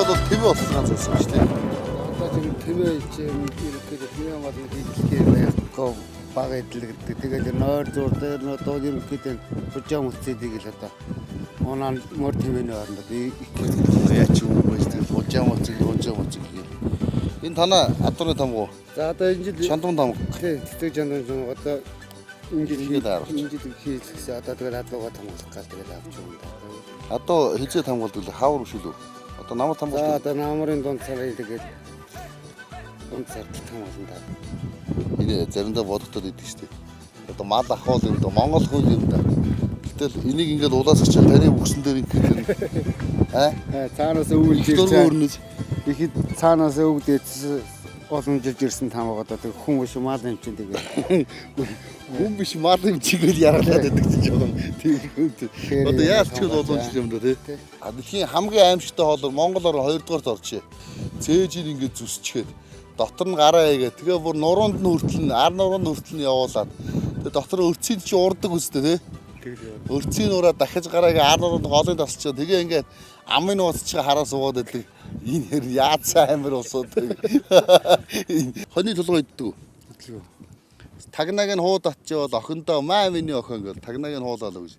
бол тэвэ болсон ганц байсан шүү дээ. Одоо тийм тэвэ чинь ерөнхийдөө тэвэ гол хийлгээ байхгүй баг эдлэгдэг. Тэгэл нойр зур дээр нөө ерөнхийдөө бужаа мөцөдийг л одоо унаа мөр тэвэний оронд их яач юм бэ? Тэгэл бужаа мөцөг бужаа мөцөг гэх. Энэ танаа адууны тамгуу. За одоо энэ жил чандуун тамга. Тий, цэцэг чандуун тамга одоо энэ жил хийлгэсэн. Одоо тэгэл адуугаа тамгалах гал тэгэл авч юм да. Адуу хизээ тамгалдаг лээ хаавар биш үү? Одоо намар тамгалдаг. За одоо намрын дунд сарын тэгэл дунд сард тамгална да. Энэ заримдаа бодогдоод идэг шүү дээ. Одоо мал ахуул юм да, Монгол хөл юм да. Гэтэл энийг ингээд улаас очиж таны бүксэн дээр ингээд аа цаанаас өвөлж ирсэн. Ихэд цаанаас өвгдээд боломжилж ирсэн тамга одоо тэг хүн биш мал юм чинь тэгээ. Хүн биш мал юм чигээл яргалаад байдаг чинь жоохон тийм хүн. Одоо яаж ч боломжтой юм да тий. А дэлхийн хамгийн аимшигтай хоолоор Монгол орн 2 дугаарт оржээ. Цээжийг ингээд зүсчихэд дотор нь гараа хийгээ тэгээ бүр нуруунд нь хүртэл нь ар нуруунд хүртэл нь явуулаад тэгээ дотор өрцийн чи урдаг үстэй тий. Өрцийн ураа дахиж гараа ингээ ар нуруунд голыг тасчаа тэгээ ингээд амын нууцчгаа хараа суугаад байдаг. Энэ хэр яацсан амир усууд. Хоны тулгын иддэг үү? Идэлгүй. Тагнаг нь хууд атчвал охиндоо маа миний охин гэл тагнаг нь хуулаалаа гэж.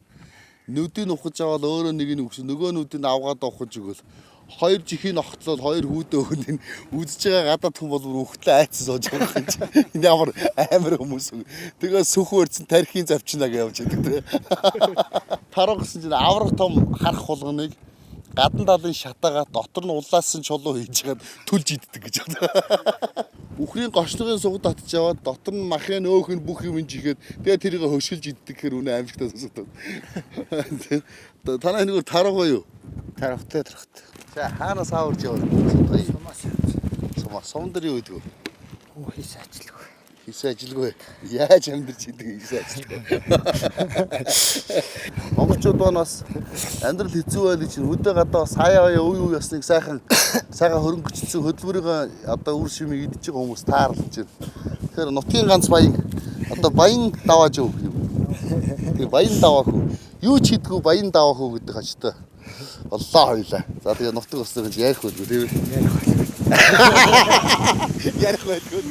Нүдийг ухаж аваад өөрөө нэг нь өгсөн. Нөгөө нүдийг авгаад ухаж өгөөл. Хоёр жихийн огтлол хоёр хүүдээ өгнө нь үзэж байгаа гадаад хүн бол бүр үхтлээ айцсан сууж байгаа юм чи. Энэ ямар амар хүмүүс. Тэгээ сүх өрцөн тархийн завчна гэж явж идэг тэгээ. Таруу гэсэн чинь аврах том харах хулганыг гадна талын шатаагаа дотор нь улаасан чулуу хийж хагаад түлж иддэг гэж байна. Үхрийн гочлогын сугад татж яваад дотор нь махын өөх нь бүх юм жихэд тэгээ тэрийг хөшилж иддэг гэхээр үнэ аимшигтай сонсогдоод. Танай нэгөр тараагаа юу? Таравтай тарахтай. За хаанаас аварч яваа? Сумаас. Сумаа сум дээр юу гэдэг вэ? Хүү хийс ажилгүй. Хийс ажилгүй. Яаж амьдарч идэг хийс ажилгүй. Монголчууд маань бас амьдрал хэцүү байл гэж хөдөө гадаа сая хаяа үе үе ясныг сайхан сайхан хөрөнгөчсөн хөдөлмөрийн одоо үр шимийг идэж байгаа хүмүүс таарлаж байна. Тэгэхээр нутгийн ганц баян одоо баян давааж өг юм. Тэгээ баян даваах үү? Юу ч хийдэггүй баян даваах үү гэдэг хачтай. Боллоо хоёлаа. За тэгээ нутаг усны гэж ярих байлгүй тийм ээ. Ярих байлгүй. Ярих байлгүй.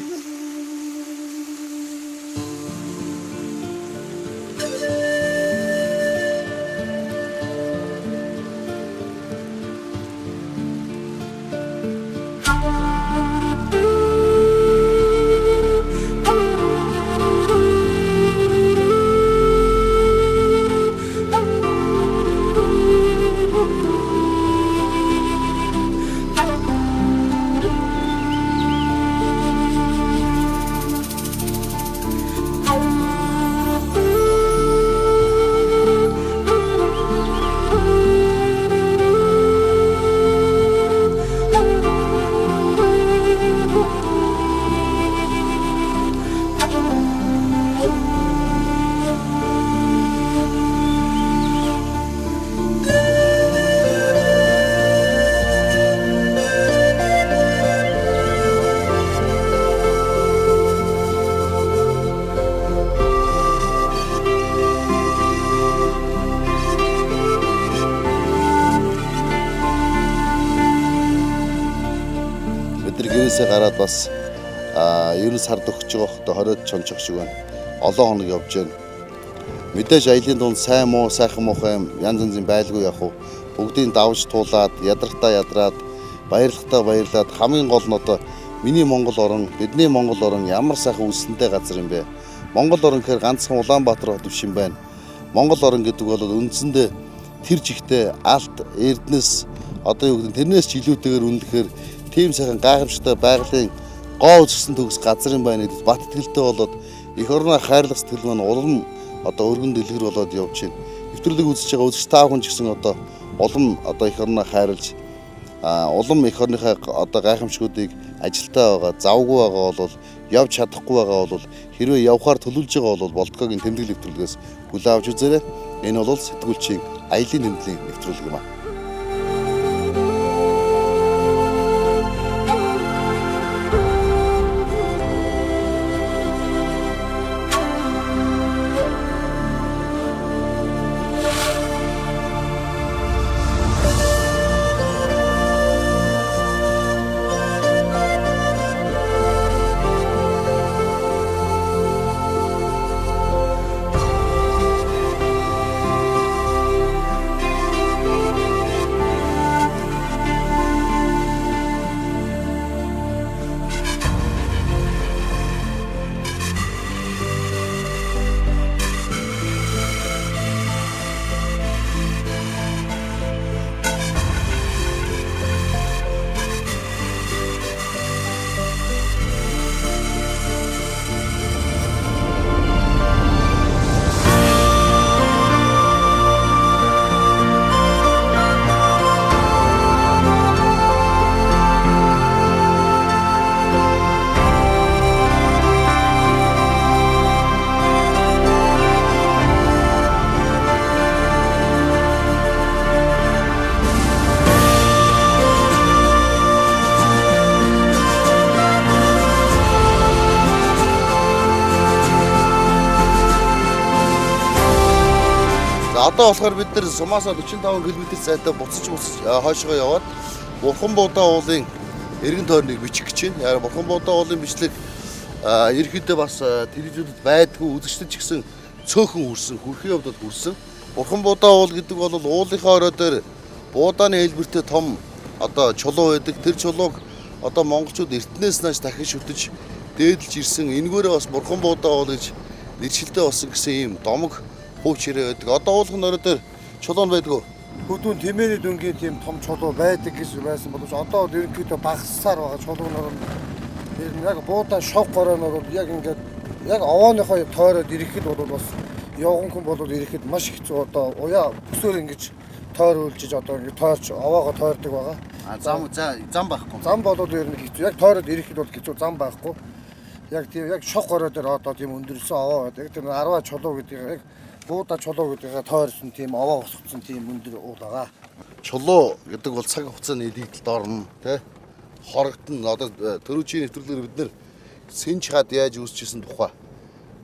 Гараад бас ер нь сард өгч байгаа хот 20-од чончих шиг байна. Олон хоног явж байна. Мэдээж аялын дунд сайн муу, сайхан муухай юм янз янзын байлгүй явах уу. Бүгдийг давж туулаад, ядрахтаа ядраад, баярлахтаа баярлаад хамгийн гол нь одоо миний Монгол орн, бидний Монгол орн ямар сайхан үлсэнтэй газар юм бэ. Монгол орн гэхээр ганцхан Улаанбаатар хот биш юм байна. Монгол орн гэдэг бол үндсэндээ тэр жигтэй алт, эрдэнэс одоо юу гэдэг нь тэрнээс ч илүүтэйгээр үнэлэхээр тийм сайхан гайхамшигтай байгалийн гоо үзэсгэлэн төгс газар юм байна гэдэгт бат итгэлтэй болоод эх орноо хайрлах сэтгэл маань улам одоо өргөн дэлгэр болоод явж байна. Нэвтрүүлгийг үзэж байгаа үзэгч та бүхэн ч гэсэн одоо улам одоо эх орноо хайрлаж улам эх орныхаа одоо гайхамшигуудыг ажилтаа байгаа, завгүй байгаа бол явж чадахгүй байгаа бол хэрвээ явхаар төлөвлөж байгаа бол Болдгогийн тэмдэглэл нэвтрүүлгээс хүлээн авч үзээрэй. Энэ бол сэтгүүлчийн аялын тэмдэглэлийн нэвтрүүлэг юм аа. Одоо болохоор бид нар Сумаасаа 45 км зайтай буцаж хойшоо яваад Бурхан Будаа уулын эргэн тойрныг бичих гэж байна. Яг Бурхан Будаа уулын бичлэг ерөнхийдөө бас телевизүүдэд байдгүй, үзэгчдэд ч гэсэн цөөхөн хүрсэн, хүрхийн явдал хүрсэн. Бурхан Будаа уул гэдэг бол уулынхаа орой дээр буудааны хэлбэртэй том одоо чулуу байдаг. Тэр чулууг одоо монголчууд эртнээс нааш дахин шүтэж дээдэлж ирсэн. Энэгээрээ бас Бурхан Будаа уул гэж нэршилтэй болсон гэсэн ийм домог хууч хэрэг байдаг. Одоо уулын орой дээр чулуу нь байдгүй. Хөдүүн тэмээний дүнгийн тийм том чулуу байдаг гэж байсан боловч одоо бол ерөнхийдөө багассаар байгаа чулуунаар нь тэр нь яг буудаа шов горойноор бол яг ингээд яг овооныхоо тойроод ирэхэд бол бас явган хүн бол ирэхэд маш хэцүү, одоо уяа бүсээр ингэж тойруулж одоо ингэж тойрч овоогоо тойрдог байгаа. А зам зам байхгүй. Зам бол ер нь хэцүү. Яг тойроод ирэхэд бол хэцүү, зам байхгүй. Яг тийм яг шов горой дээр одоо тийм өндөрсөн овоо байдаг. Тэр 10 чулуу гэдэг яг буудаа чулуу гэдгийг тойрсон тийм овоо босгоцсон тийм өндөр уул байгаа. Чулуу гэдэг бол цаг хугацааны илэгдэлд орно, тий? Хорогдоно. Одоо төрүүчийн нэвтрүүлгээр бид нэр сэнж хад яаж үүсчихсэн тухай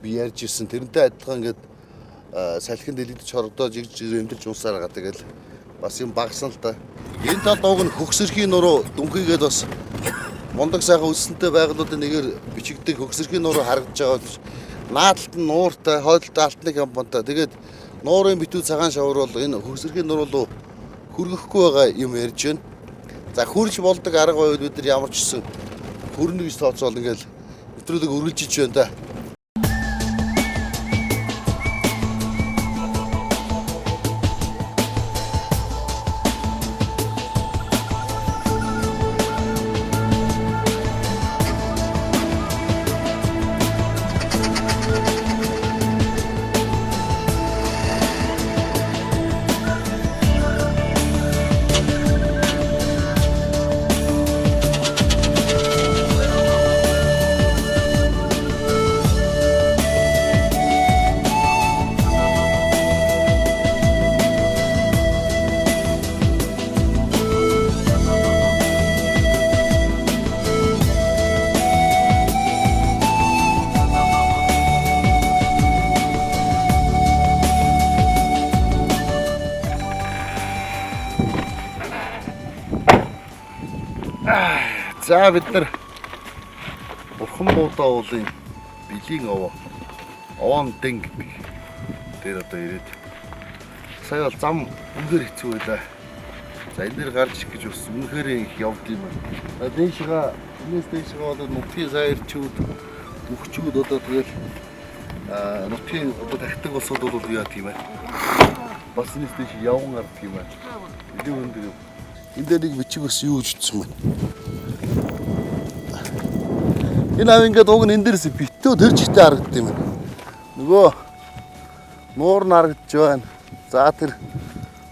би ярьж ирсэн. Тэрнтэй адилхан ингээд салхинд илэгдэж хорогдоо жигж эмдэрч уусаар байгаа. Тэгэл бас юм багсан л да. Энэ талд уг нь хөгсөрхийн нуруу дүнхийгээд бас мундаг сайхан өсөлттэй байгалуудын нэгээр бичигддэг хөгсөрхийн нуруу харагдаж байгаа бол наадалт нь нууртай, хойдолтой алтны компанитай. Тэгээд нуурын битүү цагаан шавар бол энэ хөгсөрхийн нуруу руу хөргөхгүй байгаа юм ярьж байна. За хөрж болдог арга байвал бид нар ямар ч гэсэн хөрнө гэж тооцоол ингээл нэвтрүүлэг өргөлжиж байна да. За бид нар Бурхан Будаа уулын Билийн овоо Овоон дэн гэдэг дээр одоо ирээд сая бол зам үнэхээр хэцүү байлаа. За энэ дээр гарч ирэх гэж бас үнэхээр их явд юм байна. За дээшгаа энэс дээшгаа бол нутгийн саярчүүд үхчүүд одоо тэгэл нутгийн одоо тахдаг улсууд бол яадаг юм бэ? Бас энэс дээш явган гардаг юм байна. Илүү өндөр юм. Энэ дээр нэг бичиг бас юу гэж утсан бэ? Энэ ав ингээд уг нь энэ дээрээс битүү тэр чигтээ харагддаг юм байна. Нөгөө нуур нь харагдаж байна. За тэр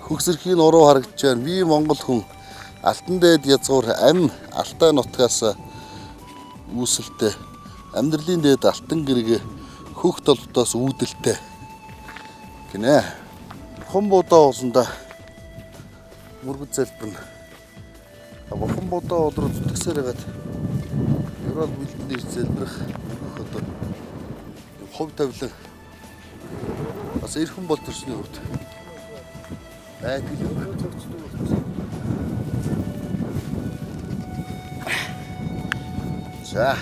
хөгсөрхийн нуруу харагдаж байна. Би монгол хүн алтан дээд язгуур ам Алтай нутгаас үүсэлтэй амьдралын дээд алтан гэрэг хөх толботоос үүдэлтэй гинэ. Бурхан Будаа ууланда мөргөд залбирна. Бурхан Будаа уул руу зүтгэсээр байгаад Ерөөл бэлдэнд ирж залбирах мөргөх одоо хувь тавилан бас эрхэн бол төрсний хувьд байдаг юм. За.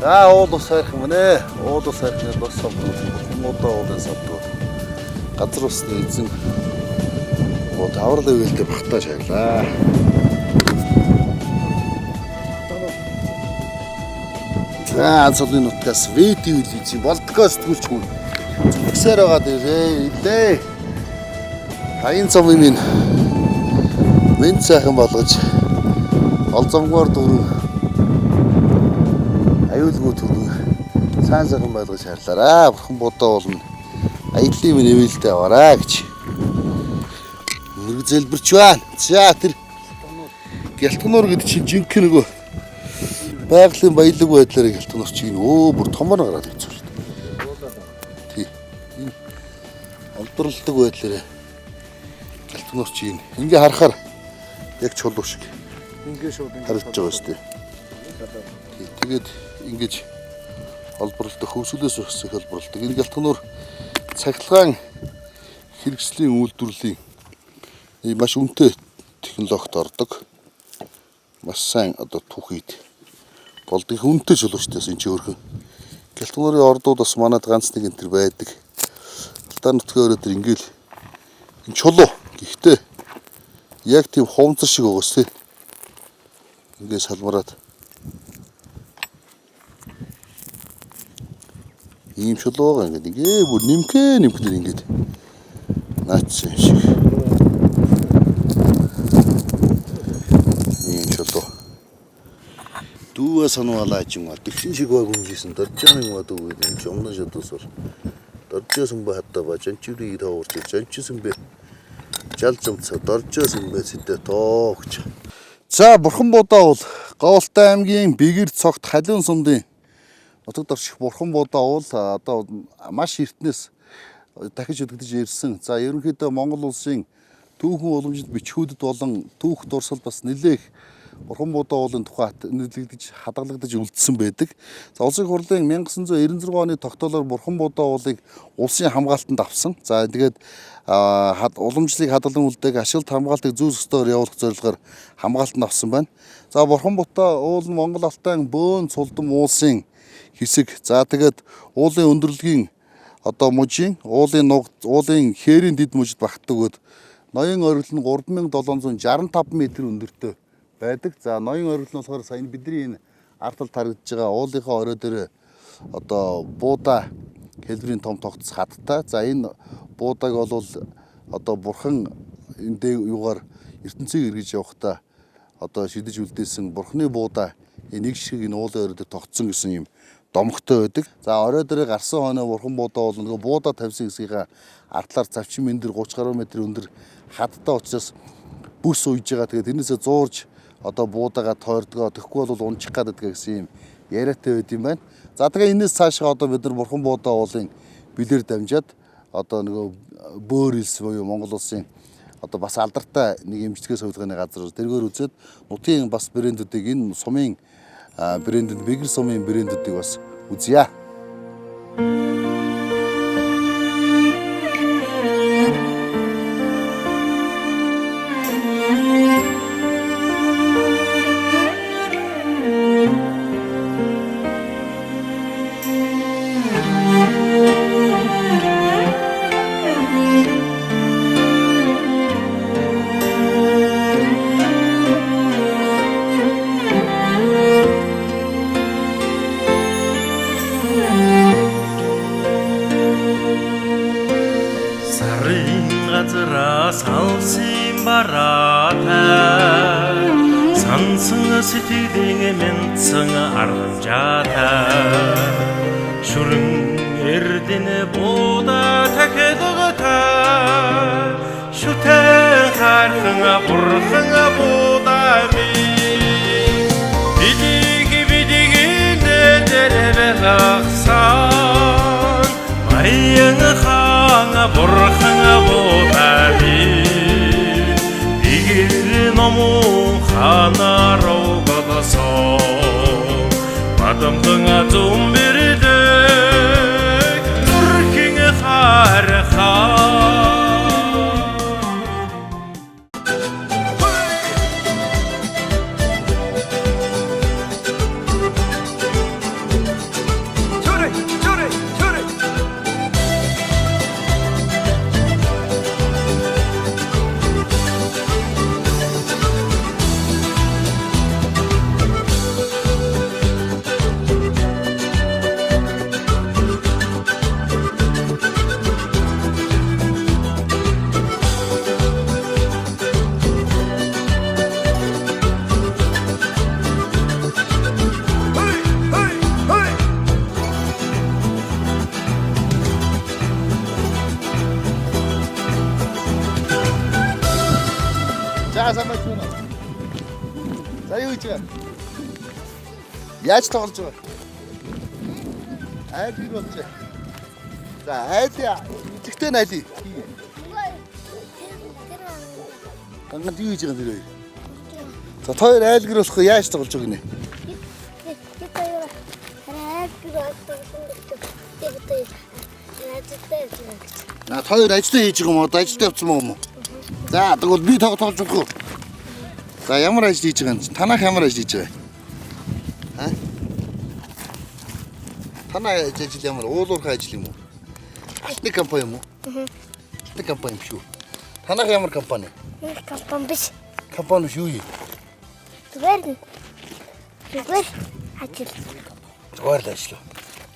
За уул ус хайрхан мэнэ. Уул ус хайрхны бас савдуу. Бурхан Будаа уулын савдуу. Газар усны эзэн таварлын үгэлтэй багтаа шаглаа. За цолын нутгаас видео хийсэн болдгоо сэтгүүлч хүн зүтгэсээр байгаа дээрээ илээ. Хаян цомын минь мэнд сайхан болгож ол замгаар дүүрэн аюулгүй түргэн сайн сайхан байлгаж хайрлаарай. Бурхан Будаа болно. Аяллаа минь ивэлтэй аваарай гэж мөрөг зэлбэрч байна. За тэр гялтгануур гэдэг чинь жинхэнэ нөгөө байгалийн баялаг байдлаар гялтгануур чинь бүр томор гараад ирсэн шүү дээ. Тий. Энэ олдролдог байдлаараа гялтгануур чинь ингээ харахаар яг чулуу шиг ингээ шууд харагдаж байгаа шүү дээ. Тий. Тэгээд ингэж Олборлдог, хөвсгөлөөс бас их олборлдог. Энэ Гялтгануур цахилгаан хэрэгслийн үйлдвэрлэлийн маш үнэтэй технологид ордог. Маш сайн одоо түүхийд болдог. Их үнэтэй чулуу шүү дээ энэ чинь өөрхөн. Гялтгануурын ордууд бас манад ганц нэг энэ төр байдаг. Алдар нутгийн орой дээр ингээл энэ чулуу гэхдээ яг тийм хуванцар шиг байгаас тий. Ингээд салмараад ийм чулуу байгаа ингээд ингээ бүр нэмхээ нэмхнэр ингээд наацсан юм шиг. Ийм чулуу. Дүүгээ сануулаа жин ба тэгшин шиг баг үнжсэн доржаан ба дүүгээ энэ жомно жодосор. Доржосон ба хатта ба жанчүрийг тавуурч жанчсэн бэ. Жал жамцаа доржосон бэ сэдэ тоогч. За Бурхан Будаа бол Гоолтай аймгийн Бэгэр цогт Халиун сумдын нутагт орших Бурхан Будаа бол одоо маш эртнээс дахиж өдөгдөж ирсэн. За ерөнхийдөө Монгол улсын түүхэн уламжлалт бичгүүдэд болон түүх дурсал бас нэлээх Бурхан Будаа уулын тухай нийлэгдэж хадгалагдаж үлдсэн байдаг. За улсын хурлын 1996 оны тогтоолоор Бурхан Будаа уулыг улсын хамгаалтанд авсан. За тэгээд уламжлалыг хадгалан үлдээх, ашиглалт хамгаалтыг зүй зохистойгоор явуулах зорилгоор хамгаалтанд авсан байна. За Бурхан Будаа уул нь Монгол Алтайн бөөн цулдан уулсын хэсэг. За тэгээд уулын өндөрлөгийн одоо мужийн, уулын нуг, уулын хээрийн дэд мужид багтдаг бөгөөд ноён оргил нь 3765 м өндөртэй байдаг. За ноён оргил нь болохоор сая бидний энэ ард талд харагдаж байгаа уулынхаа орой дээр одоо буудаа хэлбэрийн том тогтц хадтай. За энэ буудааг бол одоо бурхан энэ дэ юугаар ертөнцийг эргэж явахдаа одоо шидэж үлдээсэн бурханы буудаа энэ нэг шиг энэ уулын орой дээр тогтсон гэсэн юм домогтой байдаг. За орой дээр гарсан хоноо бурхан буудаа бол нөгөө буудаа тавьсан хэсгийнхаа ардлаар завчин өндөр 30 гаруй метр өндөр хадтай учраас бүс уйж байгаа. Тэгээд тэрнээсээ зуурж одоо буудаага тойрдгоо тэгэхгүй бол унчих гадаг гэсэн юм яриатай байд юм байна. За тэгээ энэс цаашаа одоо бид нар Бурхан Будаа уулын билэр дамжаад одоо нөгөө бөөр илс буюу Монгол улсын одоо бас алдартай нэг эмчилгээ судалгааны газар тэргээр үзээд нутгийн бас брэндүүдийг энэ сумын брэндүүд Бэгэр сумын брэндүүдийг бас үзье. Сарын газраас алсын бараатай сансан сэтгэлийн мэнцэн аргамжаатай шүрэн эрдэнэ буда тахилгатай шүтэн хайрхан бурхан Будаа минь билиг билигэн дээрээ хагсан маян хаан бурхан Будаа минь Бэгэр номун ханаар угалсан бадамхан зүүн бэрдэг зүрхийн хайрхан. За сайн байна уу? За юу хийж байгаа? Яаж тоглож байгаа? Айл гэр болж байгаа. За айл идэвхтэй нь айлыг. Ганганд юу хийж байгаа юм бэ? За та хоёр айл гэр болох яаж тоглож байгаа гинэ? Бид хоёр айл гэр болдог. А та хоёр ажлаа хийж байгаа юм уу? Одоо ажилдаа явсан юм уу? За тэгвэл би тоглож болох уу? За ямар ажил хийж байгаа юм? Танах ямар ажил хийж байгаа юм? А? Танай ажил ямар? Уулуурхай ажил юм уу? Алтны компани юм уу? Алтны компани юм шүү. Танах ямар компани? Нэг компани биш. Компани биш юу юм? Зүгээр нь. Зүгээр ажил. Зүгээр л ажил.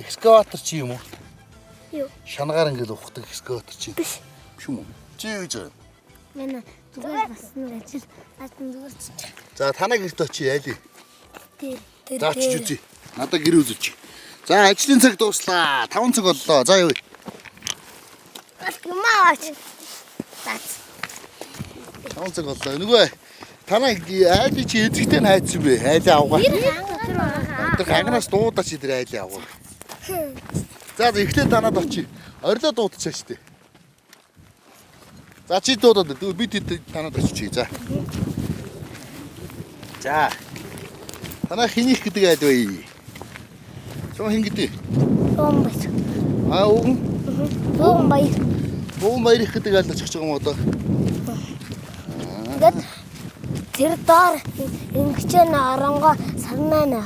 Экскаватор чи юм уу? Юу? Шангаар ингээд ухдаг экскаватор чи. Биш. Биш юм уу? Чи юу гэж байгаа юм? Манай зүгээр бас нэг ажил. Ажил зүгээр ч. За танаа гэрт очие яалээ. Тэр тэр. За очиж үзье. Надаа гэр үзүүлчих. За ажлын цаг дууслаа. 5 цаг боллоо. За явъя. Юмаа ач. За. 5 цаг боллоо. Нөгөө танаа айлын чи эзэгтэй нь хайцсан бэ? Айлын авгаа. Тэр байгаа. Тэр ханганаас дуудаа чи тэр айлын авгаа. За за эхлээд танаад очие. Орилоо дуудчихаа штэ. За чи дуудаад би тэд танаад очие. За. За. Танаа хинийх гэдэг айл вэ? Чон хин гэдэг? Бом баяр. Аа үгэн. Бом баяр. Бүүн баяр их гэдэг айл очих юм одоо. Тэгээд тэр доор ингэчэн оронгоо сарнаа нэ.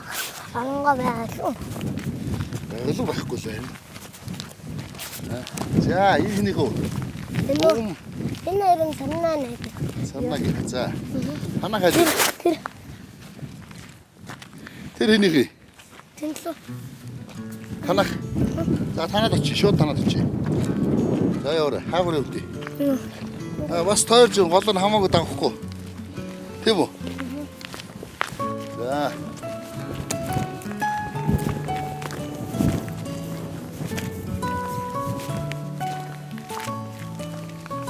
Оронгоо байгаа л. Байгалуу байхгүй л байна. За, энэ хинийх үү? Энэ Бүүн энэ хоёр нь сарнаа нэ гэдэг. сарнаа гэх. За. Танаа хайл. Тэр тэр Тэр хинийх вэ? тэнтлүү. Танах. За танаад очие, шууд танаад очие. За яваарай. Хаагур явдээ. Аа бас тойрж гол нь хамаагүй дагахгүй. Тийм үү? За.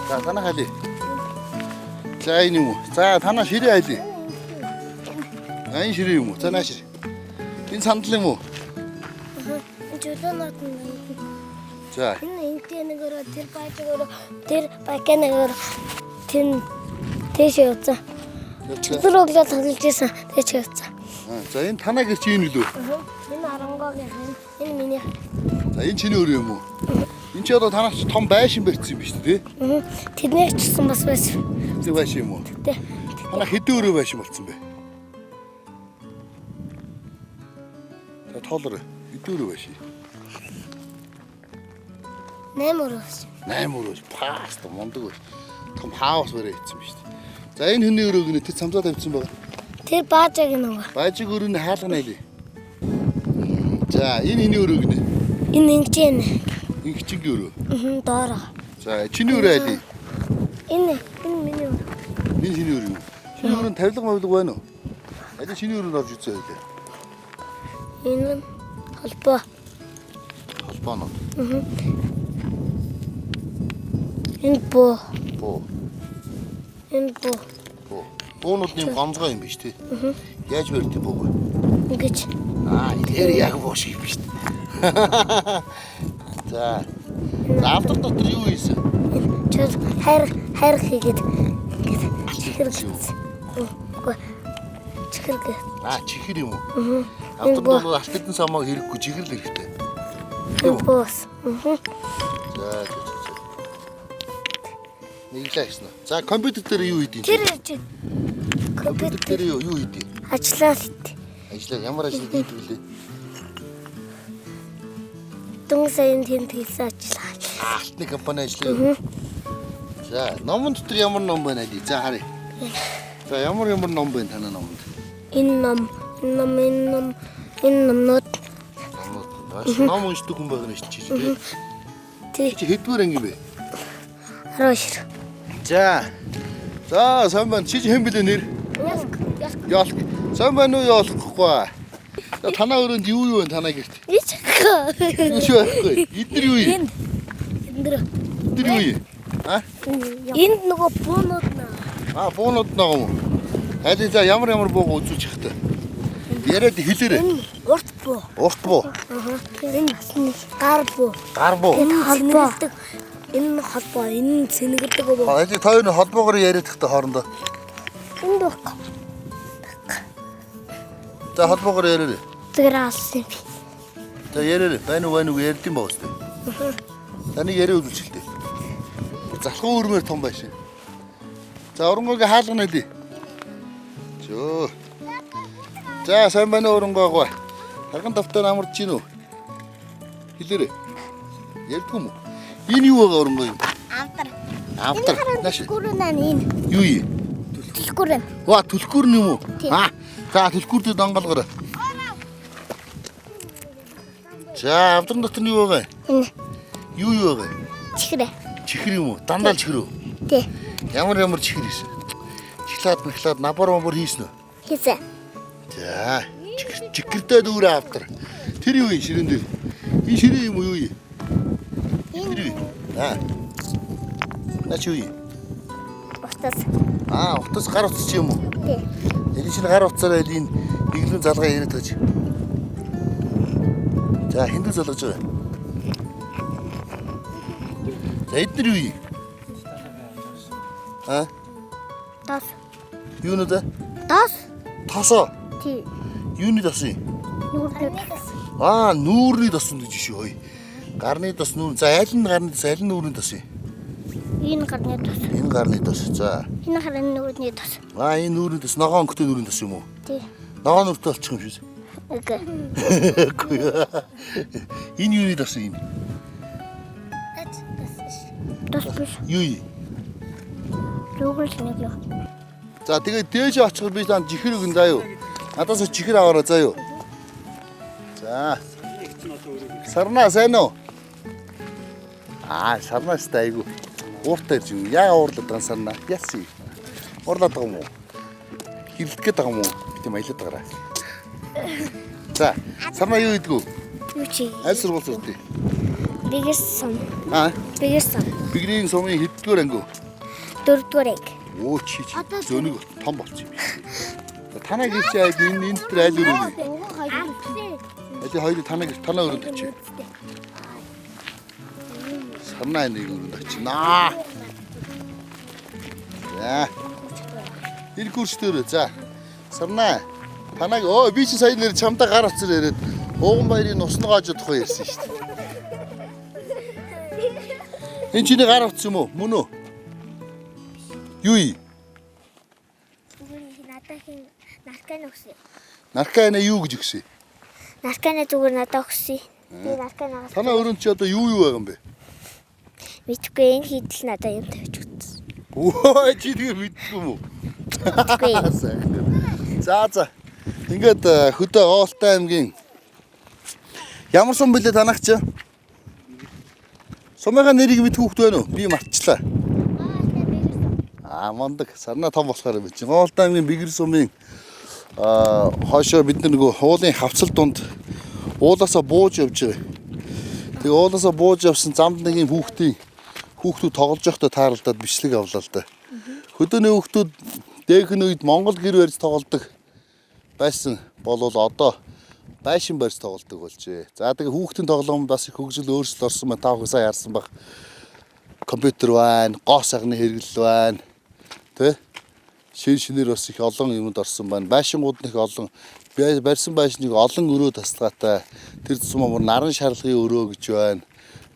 За танаа хайлээ. За энэ юм уу? За танаа ширээ хайлээ. За энэ ширээ юм уу? За наа ширээ. Энэ сандал юм уу? Чөлөөнүүд нь За. энэ энтэй нэг өрөө тэр байжиг өрөө тэр бака нэг өрөө тэн тийш явцсан. За. Өдөр өглөө тоглож исэн тийш явцсан. За энэ танаа гэрч энэ үлээ. Энэ оронгоогийн энэ миний. За энэ чиний өрөө юм уу? Энэ чи одоо танах чи том байшин барьсан юм биш үү те? Тэдний ч гэсэн бас байсан. Тэг байшин юм уу? Тэ. Танах хэдэн өрөө байшин болцсон бэ? За тоолоор хэдэн өрөө байшин? 8 өрөө байсан. 8 өрөө паст мундаг байх. Том хаус барай хийсэн биш үү? За энэ хүний өрөөг нэ тэр самзаа тавьсан байгаа. Тэр баажаг нөгөө. Баажиг өрөөний хаалга нээлээ. За энэ хүний өрөөг нэ Энэ ингэж юм. Ингэчингийн өрөө. Аа доороо. За чиний өрөө аль? Энэ энэ миний өрөө. Энэ чиний өрөө юм. Чиний өрөөнд тавилга мавилга байна уу? Аль чиний өрөөнд орж үзээ байлаа. Энэ нь холбоо. Холбоонууд. Энэ буу. Буу. Энэ буу. Буу. Буунууд нэм гомзгой юм биш тий. Яаж барьд юм бууг? Ингэж. Аа, тэр яг буу шиг юм биш. За. За автор дотор юу хийсэн? Чөл хайр хайр хийгээд ингэж чихэр гэсэн. Үгүй. Чихэр гэ. Аа, чихэр юм уу? Автор бол алт эрдэнэ самааг хэрэггүй чихэр л хэрэгтэй. Энэ буус. Аа. За, за, за, за. Нэг л гэсэн. За, компьютер дээр юу хийдیں? Тэр чи компьютер компьютер дээр юу хийдیں? ажиллаа хийдэг. Ажлаа ямар ажил хийдэг вүлээ? Дөнгө саяын тэмдэглэсэн ажиллаа. Аа, алтны компани ажиллаа юу? За, номон дотор ямар ном байна аль? За, харъя. За, ямар ямар ном байна танай номонд? Энэ ном, энэ ном, энэ ном, энэ номнууд Номнууд. Бас ном уншдаг хүн байгаа юм чи тий. тий Чи хэдвэр анги бэ? 12. За. За, сайн байна. Чи хэн блэ нэр? Ялк, ялк. Ёлк. Сайн байна уу ёлохгүй. За, танаа өрөөнд юу юу байна танаа гэрт? Ич. Юу ч байхгүй. Эднэр юу юм? Энд. Энд. Эднэр юу юм? А? Энд нөгөө буунууд наа. Аа, буунууд нэг юм уу? Аль за ямар ямар бууг үзүүлчих та. Яриад хэлээрэй. Энэ урт буу. Урт буу, Аа. Энэ бас нэг гар буу. гар буу. Энэ холбоо. Энэ холбоо, энэ цэнгэлдэг буу. Аль та хоёр нь холбоогоор яриад тахта хоорондоо. Энд баг. За холбоогоор яриарай. Зүгээр алсан юм би. За яриарай. Байна уу байна уу ярьд юм баа үстэй. Таны яриа үзүүлчихлээ. Бүр залхуу өрмөр том байшин. За оронгойг хаалга нэлээ. Зөө. За сайн байна уу оронгойгоо. Харган давтар амарч гин үү? Хэлээрэй. Ярьдгүй юм уу? Энэ юу байгаа оронгой юм? Авдар. Авдар. Нааш. Түлхүүр нь энэ. Юу юм? Түлхүүр нь. Ва түлхүүр нь юм уу? Тийм. Аа. За түлхүүр дээр донголгорой. За авдран дотор нь юу байгаа? Энэ Юу юу байгаа? чихрэ. Чихэр юм уу? Дандаа л чихэр үү? Тий. Ямар ямар чихэр хийсэн? Чихлаад мэхлаад набар мабар хийсэн үү? Хийсэн. За чихэр чихэртэй дүүрээ авдар. Тэр юу юм ширээн дээр? Энэ ширээ юм уу юу юм? Тэр юу? Аа. Наа чи юу юм? Утас. Аа, утас гар утас чи юм уу? Тий. Энэ чинь гар утсаараа энэ нэглэн залгаа яриад байгаа чи. За хиндүү залгаж байгаа. За эдгээр юу юм? Аа, Дос. юу нэ? Дос. Тосоо. Тий. Юуны тос юм? Нүүрний тос. Аа, нүүрний тос юм гэж шүү. Ой. Гарны тос нүүр. За аль нь гарны тос, аль нь нүүрний тос юм? Энэ гарны тос. Энэ гарны тос. За. Энэ харны нүүрний тос. Аа, энэ нүүрний тос ногоон өнгөтэй нүүрний тос юм уу? Тий. Ногоон нүртэй болчих юм шүү. Үгүй. Үгүй. Энэ юуны тос юм? Тос биш. Юу юм? Зүгээр л нэг юм. За тэгээд дээш очихор би танд чихэр өгөн заа юу. Надаас чихэр аваарай заа юу. За. Сарнаа сайн уу? Аа, сарнаа сте айгу. Ууртай ирж юм. Яа уурлаад байгаа сарнаа? Яасан юм? Уурлаад байгаа юм уу? Хэрэлдэх гээд байгаа юм уу? Би тийм аялаад байгаарай. За, сарнаа юу идэгүү? Юу чи? Аль сургууль сурдیں۔ Бигэр сум. Аа, Бигэр сум. Бигрийн сумын хэддүгээр анги? Дөрөвдүгээр анги. Өө чи чи зөнийг том болчих юм биш. За, Танаа гэрч айл энэ энэ дээр айл өрөө. Аль хоёр танаа гэр танаа өрөөнд очив. Сарнаа нэг өрөөнд очинаа. За. Ир күрчдөрөө за. Сарнаа. Танааг өө би чи сая нэр чамдаа гар утсаар яриад ууган баярын нусны гоожод тухай ярьсан шүү дээ. Энэ чиний гар утас юм уу? Мөн үү? Юу юм? Зүгээр надад хин наркан өгсөн. Наркана юу гэж өгсөн? Наркана зүгээр надад өгсөн. Би наркан аваад Танаа өрөөнд чи одоо юу юу байгаа юм бэ? мэдхгүй энэ хийдэл надад юм тавьж өгсөн. Өө чи тэгээ мэдгүй юм уу? Мэдгүй. Сайхан. За за. Ингээд хөдөө Оолтай аймгийн ямар сум бэлээ танах чи? Сумынхаа нэрийг мэд хүүхэд байна уу? Би мартчлаа. Аа мундаг. Сарнаа том болохоор юм чи. Оолтай аймгийн Бэгэр сумын аа хойшоо бид нар нөгөө уулын хавцал дунд уулаасаа бууж явж байгаа. Тэгээ уулаасаа бууж явсан замд нэг юм хүүхдийн хүүхдүүд тоглож байхдаа тааралдаад бичлэг авлаа л да. Хөдөөний хүүхдүүд дээхэн үед Монгол гэр барьж тоглодог байсан болвол одоо байшин барьж тоглодог болжээ. За тэгээ хүүхдийн тоглоом бас их хөгжил өөрчлөлт орсон байна. Та бүхэн сайн харсан баг. Компьютер байна, гоо сайхны хэрэглэл байна. Тэ? Шин шинээр бас их олон юмд орсон байна. Байшингууд нь их олон барьсан байшныг олон өрөө тасалгаатай. Тэр тусмаа бүр наран шарлагын өрөө гэж байна.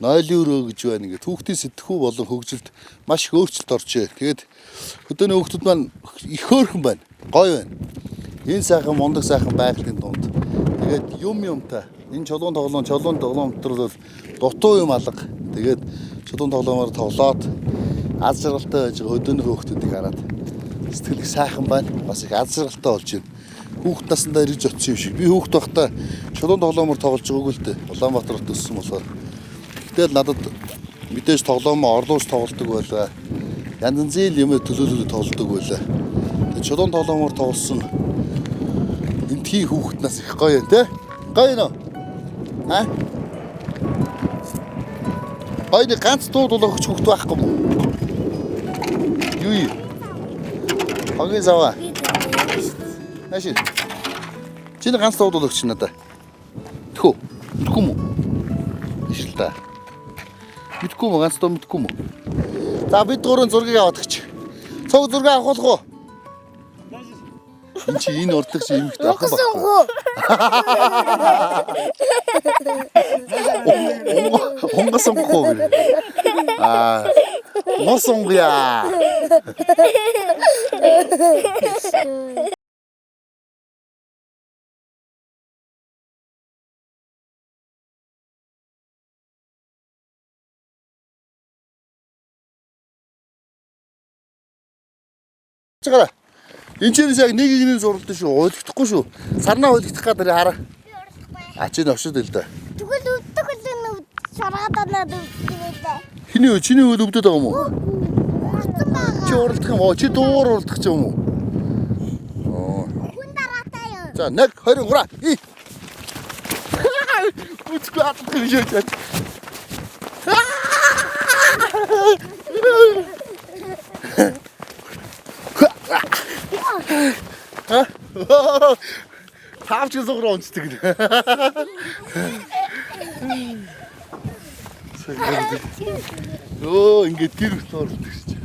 Нойлын өрөө гэж байна. Ингээд хүүхдийн сэтгхүү болон хөгжилд маш их өөрчлөлт оржээ. Тэгээд хөдөөний хүүхдүүд маань их хөөрхөн байна. Гоё байна. Энэ сайхан мундаг сайхан байгалийн дунд. Тэгээд юм юмтай. Энэ чулуун тоглоом, чулуун тоглоом дотор бол дутуу юм алга. Тэгээд чулуун тоглоомоор тоглоод аз жаргалтай байж байгаа хөдөөний хүүхдүүдийг хараад сэтгэл их сайхан байна. Бас их аз жаргалтай болж байна. Хүүхд насандаа ирж очсон юм шиг. Би хүүхд байхдаа чулуун тоглоомоор тоглож байгаагүй л дээ. Улаанбаатарт өссөн болохоор. Гэтэл надад мэдээж тоглоомоо орлууж тоглодог байлаа. Янз янзын л юм төлөөлөл тоглодог байлаа. Тэгээд чулуун тоглоомоор тоглосон энтхийн хүүхэд нас их гоё юм те. Гоё нөө. А? Гоё нэг ганц дуу дулаагч хүүхэд байхгүй юм уу? Юу юм? Хогийн саваа. Нааши. Чи нэг ганц дуу дуулагч надаа. Тэхүү. Мэдгүй юм уу? Биш л та. Мэдгүй юм уу? Ганц дуу мэдгүй юм уу? За бид гурван зургийг аваад өгч. Цуг зураг авах уу? Энд чи энэ урдлаг чи эмэгтэй охин Унгасан баггүй. хөө. Унгасан хөө гэрээ. Аа. Носонгоя. Чигараа. Энд чинь яг нэг нэгний зурлалт шүү. Уйлагдахгүй шүү. Сарнаа уйлагдах гэдэг хараа. А чи новшод л да. Тэгвэл өвдөх л шаргаад надад өвдөх юм байлаа. Хиний үе чиний үйл өвдөд байгаа юм уу? Уралдсан байгаа. Чи уралдах юм уу? Чи дуугаар уралдах юм уу? Оо. Хүн дараатай юу? За 1 2 3. И. Үцгүй атах юм шиг чад. Тавч зуграа унцдаг гэнэ. Өө ингээд гэр хүртэл оролдог шиж.